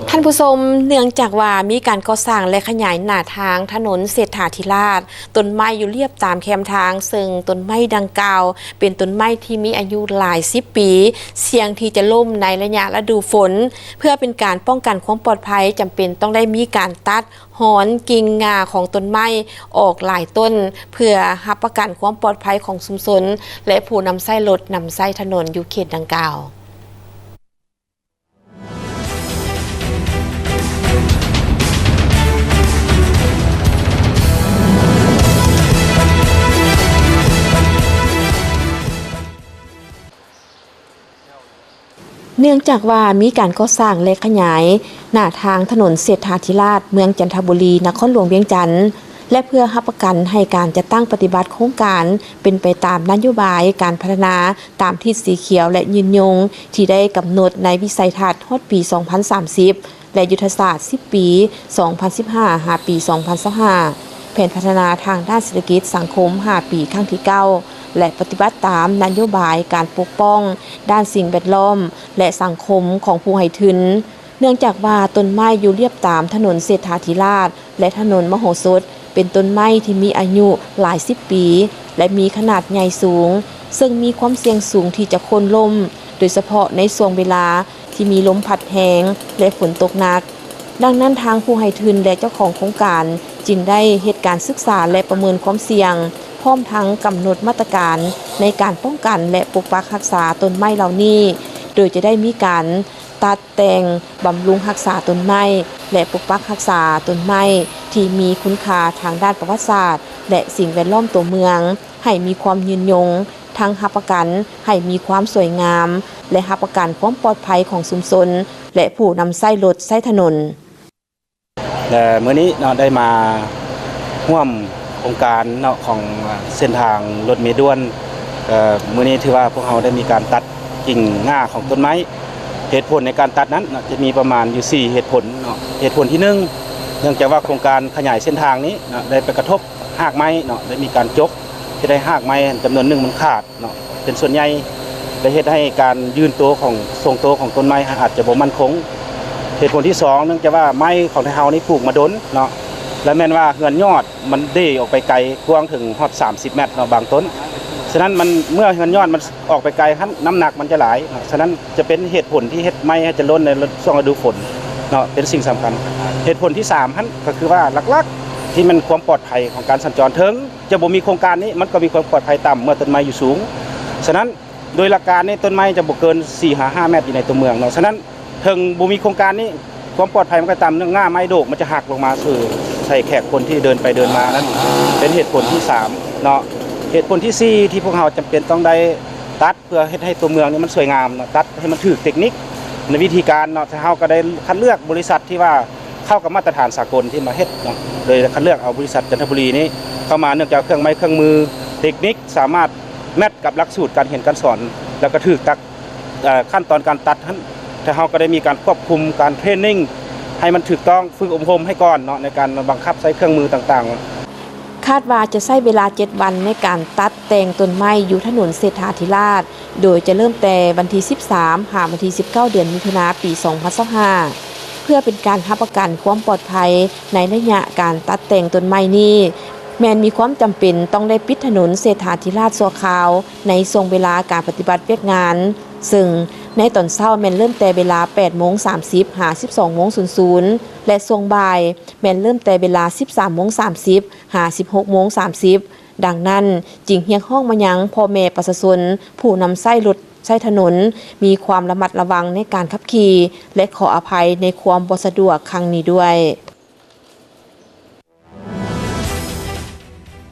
ທ່ານຜູ້ຊົມ, ເນື່ອງຈາກວ່າມີການກໍ່ສ້າງ ແລະ ຂະຫຍາຍໜ້າທາງຖະໜົນເສດຖາທິລາດ, ຕົ້ນໄມ້ຢູ່ລຽບຕາມແຄມທາງ, ເຊິ່ງຕົ້ນໄມ້ດັ່ງກ່າວເປັນຕົ້ນໄມ້ທີ່ມີອາຍຸຫຼາຍສິບປີ, ສ່ຽງທີ່ຈະລົ້ມໃນໄລຍະລະດູຝົນ. ເພື່ອເປັນການປ້ອງກັນຄວາມປອດໄພ, ຈຳເປັນຕ້ອງໄດ້ມີການຕັດ ຮອນ, ກິ່ງ, ງ່າຂອງຕົ້ນໄມ້ອອກຫຼາຍຕົ້ນ ເພື່ອຮັບປະກັນຄວາມປອດໄພຂອງຊຸມຊົນ ແລະ ຜູ້ນຳໃຊ້ລົດນຳໃຊ້ຖະໜົນຢູ່ເຂດດັ່ງກ່າວ. ເນື່ອງຈາກວ່າມີການກໍ່ສ້າງ ແລະ ຂະຫຍາຍໜ້າທາງຖະໜົນເສດຖາທິລາດ ເມືອງຈັນທະບູລີ ນະຄອນຫຼວງວຽງຈັນ ແລະ ເພື່ອຮັບປະກັນໃຫ້ການຈັດຕັ້ງປະຕິບັດໂຄງການເປັນໄປຕາມນະໂຍບາຍການພັດທະນາຕາມທິດສີຂຽວ ແລະ ຍືນຍົງ ທີ່ໄດ້ກຳນົດໃນວິໄສທັດຮອດປີສອງພັນສາມສິບ ແລະ ຍຸດທະສາດສິບປີ ສອງພັນສິບຫ້າ ຫາປີສອງພັນຊາວຫ້າ, ແຜນພັດທະນາທາງດ້ານເສດຖະກິດສັງຄົມຫ້າປີຄັ້ງທີເກົ້າ ແລະ ປະຕິບັດຕາມນະໂຍບາຍການປົກປ້ອງດ້ານສິ່ງແວດລ້ອມ ແລະ ສັງຄົມຂອງຜູ້ໃຫ້ທຶນ. ເນື່ອງຈາກວ່າຕົ້ນໄມ້ຢູ່ລຽບຕາມຖະໜົນເສດຖາທິລາດ ແລະ ຖະໜົນມະໂຫສົດ ເປັນຕົ້ນໄມ້ທີ່ມີອາຍຸຫຼາຍສິບປີ ແລະ ມີຂະໜາດໃຫຍ່ສູງ, ເຊິ່ງມີຄວາມສ່ຽງສູງທີ່ຈະໂຄ່ນລົ້ມ, ໂດຍສະເພາະໃນຊ່ວງເວລາ ທີ່ມີລົມພັດແຮງ ແລະ ຝົນຕົກໜັກ. ດັ່ງນັ້ນ, ທາງຜູ້ໃຫ້ທຶນ ແລະ ເຈົ້າຂອງໂຄງການ ຈຶ່ງໄດ້ເຮັດການສຶກສາ ແລະ ປະເມີນຄວາມສ່ຽງ, ພ້ອມທັງກຳນົດມາດຕະການໃນການປ້ອງກັນ ແລະ ປົກປັກຮັກສາຕົ້ນໄມ້ເຫຼົ່ານີ້, ໂດຍຈະໄດ້ມີການຕັດແຕ່ງ, ບຳລຸງຮັກສາຕົ້ນໄມ້ ແລະ ປົກປັກຮັກສາຕົ້ນໄມ້ທີ່ມີຄຸນຄ່າທາງດ້ານປະຫວັດສາດ ແລະ ສິ່ງແວດລ້ອມຕົວເມືອງ ໃຫ້ມີຄວາມຍືນຍົງ, ທັງຮັບປະກັນໃຫ້ມີຄວາມສວຍງາມ ແລະ ຮັບປະກັນຄວາມປອດໄພຂອງຊຸມຊົນ ແລະ ຜູ້ນຳໃຊ້ລົດໃຊ້ຖະໜົນ. ແລະ ມື້ນີ້ເນາະ ໄດ້ມາຮ່ວມໂຄງການເນາະ ຂອງເສັ້ນທາງລົດເມດ່ວນ. ເອີ ມື້ນີ້ຖືວ່າພວກເຮົາໄດ້ມີການຕັດ ກິ່ງງ່າຂອງຕົ້ນໄມ້. ເຫດຜົນໃນການຕັດນັ້ນເນາະ ຈະມີປະມານຢູ່ສີ່ເຫດຜົນເນາະ. ເຫດຜົນທີໜຶ່ງ ເນື່ອງຈາກວ່າໂຄງການຂະຫຍາຍເສັ້ນທາງນີ້ເນາະ ໄດ້ໄປກະທົບຮາກໄມ້ເນາະ, ໄດ້ມີການຈົກ ເຮັດໃຫ້ຮາກໄມ້ຫັ້ນຈຳນວນໜຶ່ງມັນຂາດເນາະ ເປັນສ່ວນໃຫຍ່ ແລະ ເຮັດໃຫ້ການຢືນໂຕຂອງ ຊົງໂຕຂອງຕົ້ນໄມ້ຫັ້ນອາດຈະບໍ່ໝັ້ນຄົງ. ເຫດຜົນທີສອງ ເນື່ອງຈາກວ່າໄມ້ຂອງໄທເຮົານີ້ປູກມາດົນເນາະ ແລະ ແມ່ນວ່າເຮືອນຍອດ ມັນເດອອກໄປໄກ ກວ້າງເຖິງຮອດສາມສິບແມັດເນາະ ບາງຕົ້ນ. ສະນັ້ນມັນ ເມື່ອເຮືອນຍອດມັນອອກໄປໄກຫັ້ນ ນ້ຳໜັກມັນຈະຫຼາຍເນາະ. ສະນັ້ນຈະເປັນເຫດຜົນທີ່ເຮັດໄມ້ໃຫ້ຈະຫຼົ່ນໃນຊ່ວງລະດູຝົນເນາະ ເປັນສິ່ງສຳຄັນ. ເຫດຜົນທີສາມຫັ້ນ ກໍຄືວ່າຫຼັກໆ ທີ່ແມ່ນຄວາມປອດໄພຂອງການສັນຈອນ. ເຖິງຈະບໍ່ມີໂຄງການນີ້ ມັນກໍມີຄວາມປອດໄພຕ່ຳເມື່ອຕົ້ນໄມ້ຢູ່ສູງ. ສະນັ້ນ ໂດຍຫຼັກການນີ້ ຕົ້ນໄມ້ຈະບໍ່ເກີນສີ່ຫາຫ້າແມັດຢູ່ໃນຕົວເມືອງເນາະ. ສະນັ້ນ ເຖິງບໍ່ມີໂຄງການນີ້ ຄວາມປອດໄພມັນກໍຕ່ຳ, ເນື່ອງງ່າໄມ້ໂດກມັນຈະຫັກລົງມາສູ່ ໃສ່ແຂກຄົນທີ່ເດີນໄປເດີນມານັ້ນ ເປັນເຫດຜົນທີສາມເນາະ. ເຫດຜົນທີສີ່ ທີ່ພວກເຮົາຈຳເປັນຕ້ອງໄດ້ຕັດ ເພື່ອເຮັດໃຫ້ຕົວເມືອງນີ້ມັນສວຍງາມເນາະ, ຕັດໃຫ້ມັນຖືກເຕັກນິກໃນວິທີການເນາະ. ແຕ່ເຮົາກໍໄດ້ຄັດເລືອກບໍລິສັດທີ່ວ່າເຂົ້າກັບມາດຕະຖານສາກົນທີ່ມາເຮັດເນາະ, ໂດຍຄັດເລືອກເອົາບໍລິສັດຈັນທະບູລີນີ້ເຂົ້າມາ, ເນື່ອງຈາກເຄື່ອງໄມ້ເຄື່ອງມືເຕັກນິກສາມາດ ແມັດກັບຫຼັກສູດການຮຽນການສອນ ແລ້ວກໍຖືກຕັກ ເອີ ຂັ້ນຕອນການຕັດຫັ້ນ, ແຕ່ເຮົາກໍໄດ້ມີການຄວບຄຸມ ການເທຣນນິງໃຫ້ມັນຖືກຕ້ອງ, ຝຶກອົບຮົມໃຫ້ກ່ອນເນາະ ໃນການບັງຄັບໃຊ້ເຄື່ອງມືຕ່າງໆ. ຄາດວ່າຈະໃຊ້ເວລາເຈັດວັນໃນການຕັດແຕ່ງຕົ້ນໄມ້ຢູ່ຖະໜົນເສດຖາທິລາດ, ໂດຍຈະເລີ່ມແຕ່ວັນທີສິບສາມ ຫາວັນທີສິບເກົ້າ ເດືອນມິຖຸນາ ປີສອງພັນຊາວຫ້າ. ເພື່ອເປັນການຮັບປະກັນຄວາມປອດໄພໃນໄລຍະການຕັດແຕ່ງຕົ້ນໄມ້ນີ້, ແມ່ນມີຄວາມຈຳເປັນຕ້ອງໄດ້ປິດຖະໜົນເສດຖາທິລາດຊົ່ວຄາວໃນຊ່ວງເວລາການປະຕິບັດວຽກງານ, ເຊິ່ງໃນຕອນເຊົ້າແມ່ນເລີ່ມແຕ່ເວລາແປດໂມງສາມສິບ ຫາສິບສອງໂມງສູນສູນ ແລະ ຊ່ວງບ່າຍແມ່ນເລີ່ມແຕ່ເວລາສິບສາມໂມງສາມສິບ ຫາສິບຫົກໂມງສາມສິບ. ດັ່ງນັ້ນ, ຈຶ່ງຮຽກຮ້ອງມາຍັງພໍ່ແມ່ປະຊາຊົນຜູ້ນຳໃຊ້ລົດໃຊ້ຖະໜົນ ມີຄວາມລະມັດລະວັງໃນການຂັບຂີ່ ແລະ ຂໍອະໄພໃນຄວາມບໍ່ສະດວກຄັ້ງນີ້ດ້ວຍ.